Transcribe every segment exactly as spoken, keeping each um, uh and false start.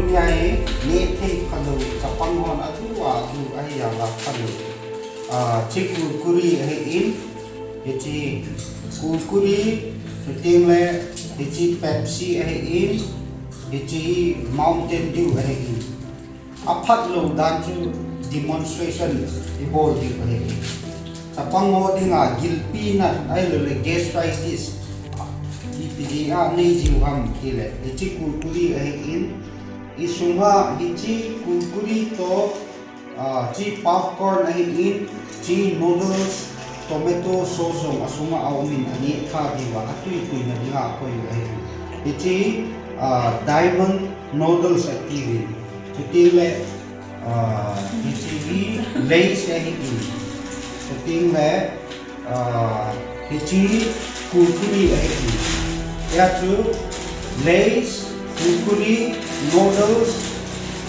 Nia hi neh thei phalou, chapang hon adu adu ahi a la phalou. Ah, hiche Kurkure ahi in, hiche Kurkure, chuteng le hiche Pepsi ahi in, hiche Mountain Dew ahi in. Aphat lou dan chu demonstration ibol diu ahi. Chapang ho dinga gilpi nat ahilou le gastritis, ipi jeh a nei jiu ham tile, hiche Kurkure ahi in, isunga hiche Kurkure toh, ah, hiche popcorn ahi in, hiche noodles, tomato sauce jong asunga aum in, aneh tha diuva, atui tuina dinga akoi u ahi. Hiche, ah, Diamond noodles atiuvin. Chuteng le, ah, hiche hi Lays ahi in. Chuteng le, ah, hiche Kurkure ahi in. Hia chu Lays, Kurkure, noodles,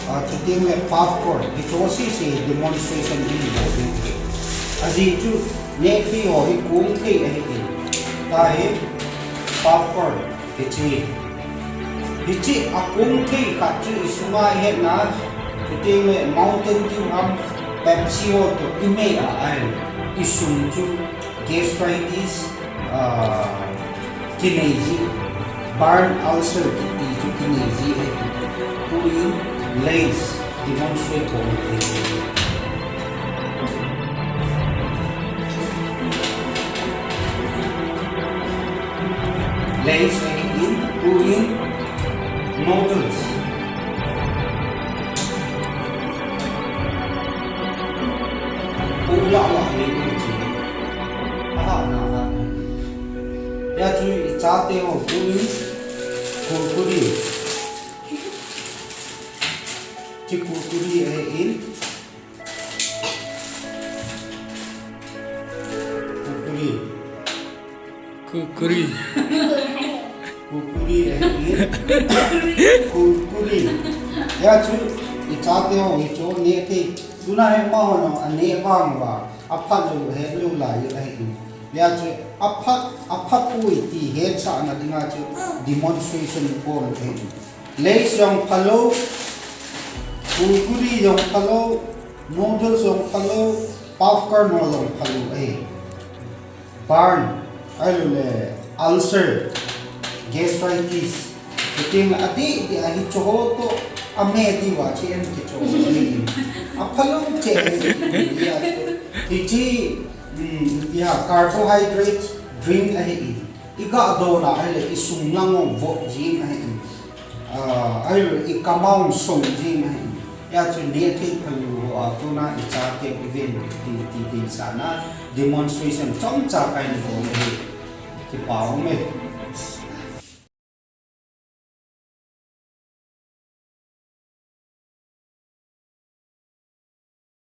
ah, chuteng le popcorn. Hiche ho sese demonstration in bol diu. Ajeh chu neh thei ho hi kong thei ahi in. Tahi popcorn. Hiche, hiche akong thei khat chu isunga ihetna, chuteng le Mountain Dew ham, Pepsi ho toh imei a ahile, isung chu gastritis, ah, kinei ji, burn ulcer kiti chu kinei ji ahi. Tuin Lays demonstrate bol u ahi. Lays ahi in, tuin noodles. Ula la ahi in chi. Aha, na, na. Hia chu ichate ho, tuin Kurkure. Hiche Kurkure ahi in. Kurkure. Kurkure. Kurkure ahi in. Kurkure. Hia chu ichate ho hichu neh thei. Tuna hi amahon aneh vang uva, aphat lou, het lou lai ahi in. Hia chu aphat, aphat poi ti hetsahna dinga chu demonstration bol ahi in. Lays jong phalou, Kurkure jong phalou, noodles jong phalou, popcorn ho jong phalou ahi. Burn, ahilou le ulcer, gastritis, chuteng le adeh deh a hiche ho toh ame diuva chu en kicho ahi. Aphalou cheh ahi. Hiche, um, ipi ham, carbohydrate drink ahi in. Iga dona ahile isung lang jong vot jing ahi in. Ah, ahilou le ikam a jong song jing ahi in. Hia chu neh thei phalou ho a kona ichate u iven ti, ti deisahna demonstration chomcha kahin bol ahi. Kipa um e.